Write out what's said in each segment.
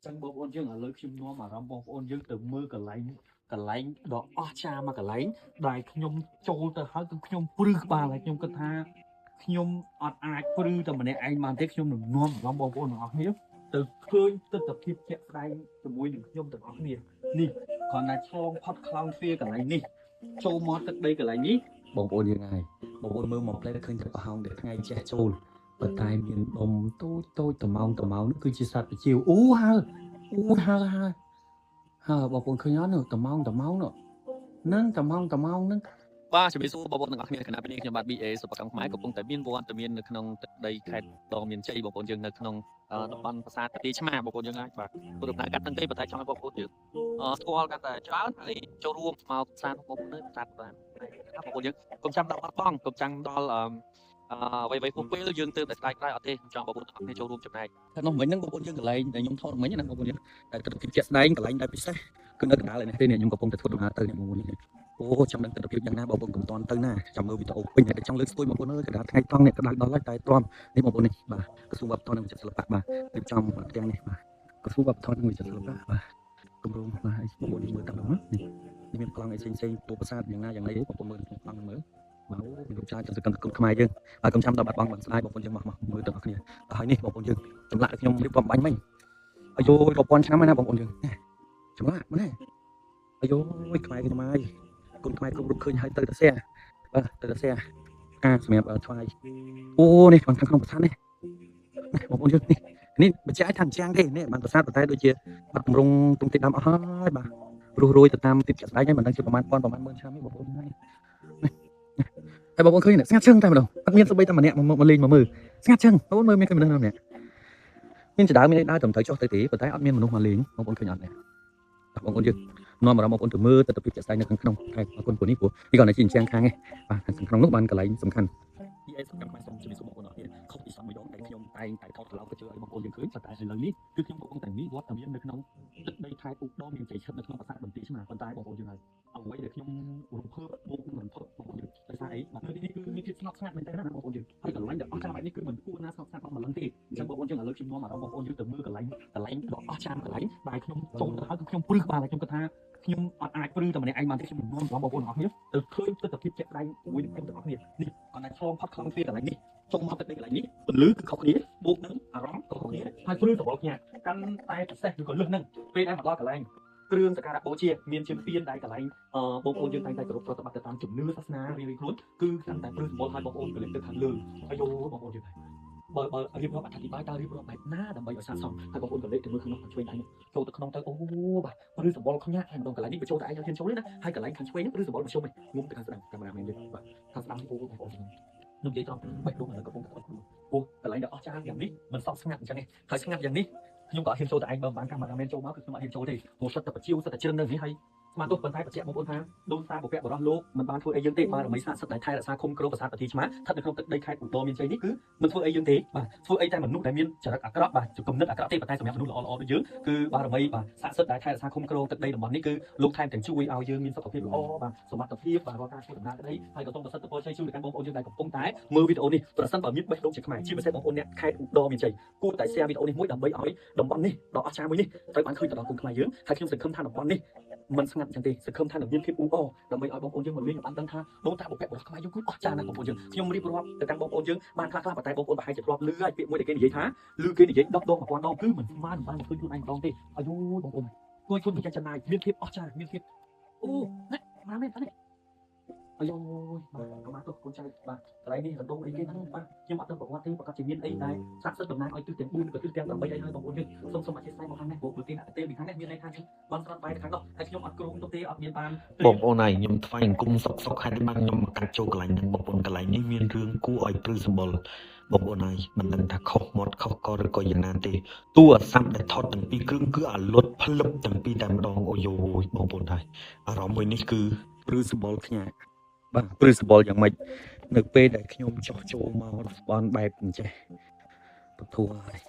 ចឹងបងប្អូនយើងឥឡូវខ្ញុំនាំអារម្មណ៍បងប្អូនយើងទៅមើលកន្លែងកន្លែងដ៏អស្ចារ្យមួយកន្លែងដែលខ្ញុំចូលទៅហើយគឺខ្ញុំព្រឺក្បាលហើយខ្ញុំគិតថាខ្ញុំអត់អាចព្រឺតែម្នាក់ឯងបានទេខ្ញុំនឹងនាំអារម្មណ៍បងប្អូនទាំងអស់គ្នាទៅឃើញទស្សនភាពជាក់ស្ដែងជាមួយនឹងខ្ញុំទាំងអស់គ្នានេះគ្រាន់តែឆ្លងផុតខ្លោងទ្វារកន្លែងនេះចូលមកទឹកដីកន្លែងនេះ បងប្អូនយើងហើយបងប្អូនមើលមកផ្លែឃើញតែប្រហោងដែលថ្ងៃចេះចូលប៉ុន្តែមានដុំតូចតូចត្មោងត្មោងនោះគឺជាសត្វប្រជៀវអូហើអូហើហើហើបងប្អូនឃើញអត់នោះត្មោងត្មោងនោះហ្នឹងត្មោងត្មោងហ្នឹង បាទជំរាបសួរបងប្អូនទាំងអស់គ្នាខណៈពេលនេះខ្ញុំបាទ BA សុភកម្មខ្មែរកំពុងតែមានវត្តមាននៅក្នុងទឹកដីខេត្តដងមានជ័យបងប្អូនយើងនៅក្នុងតំបន់ប្រាសាទបន្ទាយឆ្មាបងប្អូនយើងហើយបាទព្រោះដំណើរកាត់ទាំងទេប៉ុន្តែចង់ឲ្យបងប្អូនយើងស្គាល់កាន់តែច្រើនហើយចូលរួមមកប្រាសាទបងប្អូននៅប្រាសាទបាទបងប្អូនយើងកុំចាំដល់បាត់បង់កុំចាំដល់អឺអ្វីៗហួសពេលយើងទើបតែស្ដាយក្រោយអត់ទេខ្ញុំចង់បងប្អូនទាំងអស់គ្នាចូលរួមចំណែក ថានោះមិញហ្នឹងបងប្អូនយើងកន្លែងដែលខ្ញុំថតមិញណាបងប្អូនយើងតែទស្សនភាពជាក់ស្ដែងកន្លែងដែលពិសេសគឺនៅកណ្ដាលឯនេះទេនេះខ្ញុំកំពុងតែធ្វើដំណើរទៅនេះបងប្អូននេះអូចាំដឹងទស្សនភាពយ៉ាងណាបងប្អូនកុំតន់ទៅណាចាំមើលវីដេអូពេញតែចង់លើកស្ទួយបងប្អូនអើយកណ្ដាលថ្ងៃតង់នេះក្តៅដល់ហើយតែទ្រាំនេះបងប្អូននេះបាទក្រសួងវប្បធម៌និងវិចិត្រសិល្បៈបាទរៀបចំផ្ទាំងនេះបាទក្រសួងវប្បធម៌និងវិចិត្រសិល្បៈបាទគម្រោងបាទឲ្យបងប្អូនមើលតាមនោះនេះនេះមានប្លង់អីផ្សេងផ្សេងតួប្រាសាទយ៉ាងណាយ៉ាងណីបងប្អូនមើលក្នុងប្លង់មើលបាទអូមានរូបច្រើនចង់សកម្មគុណខ្មែរយើងបាទកុំចាំដល់បាត់បង់បានស្ដាយបងប្អូនយើងមកមកមើលទាំងអស់គ្នាហើយនេះបងប្អូនយើង ចម្លាក់ខ្ញុំរៀបចំបាញ់មិញអាយរាប់ពាន់ឆ្នាំហើយណាបងប្អូនយើងចម្លាក់មែនទេអាយខ្មែរខ្ញុំហើយកូនខ្មែរគ្រប់រូបឃើញហើយទៅទៅសែបាទទៅទៅសែការសម្រាប់ថ្វាយអូនេះខាងក្នុងប្រាសាទនេះបងប្អូនយើងនេះនេះបញ្ជាក់ឲ្យថាអញ្ចឹងទេនេះបានប្រាសាទប៉ុន្តែដូចជាបាត់ទម្រង់ទុំទីដើមអស់ហើយបាទរស់រួយទៅតាមទីជាក់ស្ដែងហើយមិនដឹងជាប្រហែលពាន់ប្រហែលម៉ឺនឆ្នាំទេបងប្អូនហើយហើយបងប្អូនឃើញស្ងាត់ឈឹងតែម្ដងអត់មានសូម្បីតែម្នាក់មកលេងមកមើលស្ងាត់ឈឹងបងប្អូនមើលមានឃើញមនុស្សណាម្នាក់ មានចដើមានអីដើរត្រឹមត្រូវចុះទៅទេប៉ុន្តែអត់មានមនុស្សមកលេងបងប្អូនឃើញអត់ទេបងប្អូនយើងនាំអារម្មណ៍បងប្អូនទៅមើលទស្សនភាពជាក់ស្ដែងនៅខាងក្នុងខែអរគុណព្រោះនេះព្រោះនេះគាត់នៅជាអញ្ចឹងខាងឯងបាទខាងក្នុងនោះបានកន្លែងសំខាន់ EA សំខាន់ខ្មែរសូមជម្រាបសួរបងប្អូនអរគ្នាខុសពីសមមួយដងដែលខ្ញុំតែងតែថតត្រឡប់ទៅជឿឲ្យបងប្អូនយើងឃើញប៉ុន្តែឥឡូវនេះគឺខ្ញុំកំពុងតែមានវត្តមាននៅក្នុងទឹកដីខេត្តឧត្តរមានជ័យឈិតនៅក្នុងប្រាសាទបន្ទាយឆ្មាប៉ុន្តែបងប្អូនយើងហើយអ្វីដែលខ្ញុំរំភើបបូកនឹងរំភើបបងប្អូនយើងដោយសារអីបាទនៅទីនេះគឺមានភាពស្ងប់ស្ងាត់មែនទែនណាបងប្អូនយើងហើយកន្លែងដែលអស្ចារ្យបែបនេះគឺមិនគួរណាស្ងប់ស្ងាត់ដល់ម្លឹងទេអញ្ចឹងបងប្អូនយើងឥឡូវខ្ញុំនាំអារម្មណ៍បងប្អូនយើងទៅមើលកន្លែងកន្លែងដ៏អស្ចារ្យកន្លែងដែលខ្ញុំចូលទៅហើយគឺខ្ញុំព្រឺក្បាលហើយខ្ញុំគិតថាខ្ញុំអត់អាចព្រឺតែម្នាក់ឯងបានទេខ្ញុំនាំបងប្អូនទាំងអស់គ្នាទៅឃើញទស្សនភាពជាក់ស្ដែងមួយនឹងខ្ញុំទាំងអស់គ្នានេះ គាត់តែឆ្លងផុតខ្លោងទ្វារកន្លែងនេះចូលមកទឹកដីកន្លែងនេះពន្លឺគឺខុសគ្នាបូកនឹងអារម្មណ៍ក៏ខុសគ្នាហើយព្រឺសម្បុរគ្នាកាន់តែពិសេសឬក៏លឹះនឹងពេលដែលមកដល់កន្លែងគ្រឿងសក្ការៈបូជាមានជាពៀនដែលកន្លែងបងប្អូនយើងតែងតែគោរពប្រតិបត្តិទៅតាមជំនឿសាសនារៀងៗខ្លួនគឺកាន់តែព្រឺសម្បុរហើយបងប្អូនក៏លេចទៅខាងលើហើយយោបងប្អូនយើងហើយបើបើរៀបរាប់អធិប្បាយតើរៀបរាប់បែបណាដើម្បីឲ្យស័ក្តិសមហើយបងប្អូនក៏លេចទៅមើលខាងនោះខាងឆ្វេងដៃនោះចូលទៅក្នុងទៅអូបាទព្រឺសម្បុរខ្ញាក់ហើយម្ដងកន្លែងនេះបញ្ចូលតែឯងហ៊ានចូលទេណាហើយកន្លែងខាងឆ្វេងហ្នឹងព្រឺសម្បុរមធ្យមឯងងុំទៅខាងស្ដាំកាមេរ៉ាមែនយើងបាទខាងស្ដាំនេះអូបងប្អូនខ្ញុំនិយាយត្រង់បេះដូងឥឡូវកំពុងតែអត់ខ្លួនព្រោះកន្លែងដែលអស្ចារ្យយ៉ាងនេះមិនសមស្ងាត់អញ្ចឹងទេហើយស្ងាត់យ៉ាងនេះខ្ញុំក៏អត់ហ៊ានចូលតែឯងបើមិនបានកាមេរ៉ាមែនចូលមកគឺខ្ញុំអត់ហ៊ានចូលទេព្រោះសិតតែបជាវសិតតែជ្រឹងនៅនេះហើយស្មានទោះប៉ុន្តែបញ្ជាក់បងប្អូនថាដូនតាបុព្វបុរសលោកមិនបានធ្វើអីយើងទេបារមីស័ក្តិសិទ្ធិដែលថែរក្សាឃុំគ្រងប្រាសាទបន្ទាយឆ្មាស្ថិតនៅក្នុងទឹកដីខេត្តឧត្តរមានជ័យនេះគឺមិនធ្វើអីយើងទេបាទធ្វើអីតែមនុស្សដែលមានចរិតអាក្រក់បាទគំនិតអាក្រក់ទេប៉ុន្តែសម្រាប់មនុស្សល្អៗដូចយើងគឺបារមីបាទស័ក្តិសិទ្ធិដែលថែរក្សាឃុំគ្រងទឹកដីតំបន់នេះគឺលោកថែមទាំងជួយឲ្យយើងមានសុខភាពល្អបាទសមត្ថភាពបាទរាល់ការធ្វើដំណើរក្តីហើយក៏សូមប្រសិទ្ធពរជ័យជូនទៅកាន់បងប្អូនយើងដែលកំពុងតែមើលវីដេអូនេះប្រសិនបើមានបេះដូងជាខ្មែរជាពិសេសបងប្អូនអ្នកខេត្តឧត្តរមានជ័យគួរតែ share វីដេអូនេះមួយដើម្បីឲ្យតំបន់នេះដ៏អស្ចារ្យមួយនេះត្រូវបានឃើញទៅដល់គុំខ្មែរយើងហើយខ្ញុំសង្ឃឹមថាតំបន់នេះមិនស្ងាត់ចឹងទេសង្ឃឹមថានឹងមានភាពអ៊ូអរដើម្បីឲ្យបងប្អូនយើងមកលេងបានដឹងថាដូនតាបុព្វបុរសខ្មែរយើងគឺអស្ចារ្យណាស់បងប្អូនយើងខ្ញុំរៀបរាប់ទៅកាន់បងប្អូនយើងបានខ្លះខ្លះប៉ុន្តែបងប្អូនប្រហែលជាធ្លាប់ឮហើយពាក្យមួយដែលគេនិយាយថាឮគេនិយាយ10ដង1000ដងគឺមិនស្មានបានមកឃើញខ្លួនឯងម្ដងទេអាយូបងប្អូនគួរខ្លួនប្រចាំចំណាយមានភាពអស្ចារ្យមានភាពអូណាមកមែននេះអាយូបាទកុំមកទោះកូនចៅបាទកន្លែងនេះរដងអីគេហ្នឹងបាទខ្ញុំអត់ដឹងប្រវត្តិទេប្រកាសជាមានអីតែស័ក្តិសិទ្ធិតំណាងឲ្យទិសទាំង4ក៏ទិសទាំង8អីហើយបងប្អូនយើងសូមសូមអធិស្ឋានមកខាងនេះព្រោះប្រទេសអតិពីខាងនេះមានន័យថាខ្ញុំបានស្រាត់បែរខាងនោះហើយខ្ញុំអត់គ្រោងទុកទេអត់មានបាន បងប្អូនហើយខ្ញុំថ្វាយអង្គមសុកសុកហេតុបានខ្ញុំមកកាត់ចូលកន្លែងហ្នឹងបងប្អូនកន្លែងនេះមានរឿងគួរឲ្យព្រឺសម្បុរបងប្អូនហើយមិនដឹងថាខុសមាត់ខុសកឬក៏យ៉ាងណាទេទូរស័ព្ទដែលថតទាំងពីរគ្រឿងគឺអាលុតផ្លឹបទាំងពីរតែម្ដងអូយយបងប្អូនហើយអារម្មណ៍មួយនេះគឺ ព្រឺសម្បុរខ្ញាក់បាទព្រឺសម្បុរយ៉ាងម៉េចនៅពេលដែលខ្ញុំចោះចូលមកតំបន់បែបអញ្ចេះពធហើ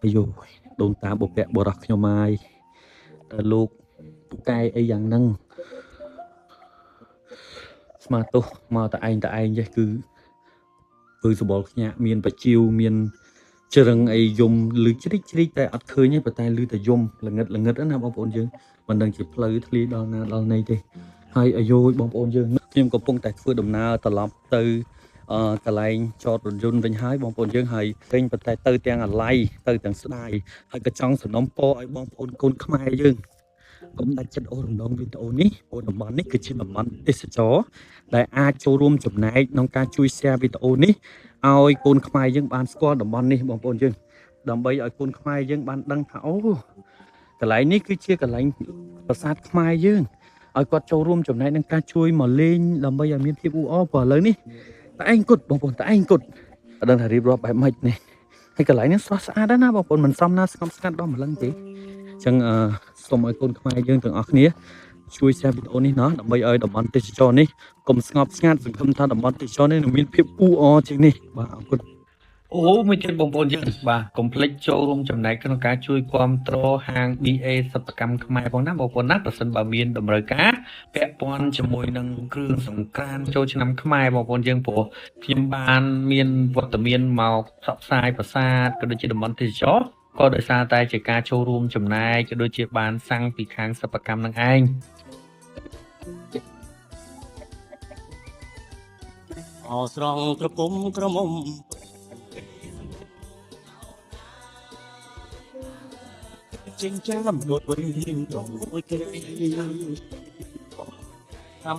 យអាយដូនតាបុព្វបុរសខ្ញុំហើយតើលោកពូកែអីយ៉ាងហ្នឹងស្មាទោះមកតែឯងតែឯងចេះគឺព្រឺសម្បុរខ្ញាក់មានបជាវមាន ជ្រឹងអីយំឮជ្រិចជ្រិចតែអត់ឃើញទេប៉ុន្តែឮតែយំល្ងឹតល្ងឹតណាបងប្អូនយើងមិនដឹងជាផ្លូវធ្លាយដល់ណាដល់ណីទេហើយអាយយបងប្អូនយើងខ្ញុំកំពុងតែធ្វើដំណើរត្រឡប់ទៅកន្លែងចតរថយន្តវិញហើយបងប្អូនយើងហើយវិញប៉ុន្តែទៅទាំងអាល័យទៅទាំងស្ដាយហើយក៏ចង់សំណូមពរឲ្យបងប្អូនកូនខ្មែរយើងកុំដាច់ចិត្តអូសរំលងវីដេអូនេះព្រោះតំបន់នេះគឺជាតំបន់ទេសចរដែលអាចចូលរួមចំណែកក្នុងការជួយ share វីដេអូនេះឲ្យកូនខ្មែរយើងបានស្គាល់តំបន់នេះបងប្អូនយើងដើម្បីឲ្យកូនខ្មែរយើងបានដឹងថាអូកន្លែងនេះគឺជាកន្លែងប្រាសាទខ្មែរយើងឲ្យគាត់ចូលរួមចំណែកក្នុងការជួយមកលេងដើម្បីឲ្យមានភាពអ៊ូអរព្រោះឥឡូវនេះតែឯងគត់បងប្អូនតែឯងគត់អត់ដឹងថារៀបរាប់បែបម៉េចនេះហើយកន្លែងនេះស្រស់ស្អាតណាស់បងប្អូនមិនសមណាស្ងប់ស្ងាត់ដល់ម្លឹងទេអញ្ចឹងសូមឲ្យកូនខ្មែរយើងទាំងអស់គ្នាជួយ share វីដេអូនេះណោះដើម្បីឲ្យតំបន់ទេសចរនេះកុំស្ងប់ស្ងាត់សង្ឃឹមថាតំបន់ទេសចរនេះនឹងមានភាពអ៊ូអរជាងនេះបាទអរគុណ អូមួយទៀតបងប្អូនយើងបាទកុំភ្លេចចូលរួមចំណែកក្នុងការជួយគាំទ្រហាង BA សិប្បកម្មខ្មែរផងណាបងប្អូនណាប្រសិនបើមានតម្រូវការពាក់ព័ន្ធជាមួយនឹងគ្រឿងសង្ក្រាន្តចូលឆ្នាំខ្មែរបងប្អូនយើងព្រោះខ្ញុំបានមានវត្តមានមកផ្សព្វផ្សាយប្រាសាទក៏ដូចជាតំបន់ទេសចរក៏ដោយសារតែជាការចូលរួមចំណែកក៏ដូចជាបានសាំងពីខាងសិប្បកម្មនឹងឯង អោស្រង់ក្រពុំក្រមុំចិញ្ចាំនួតវិញត្រង់មួយគេតាម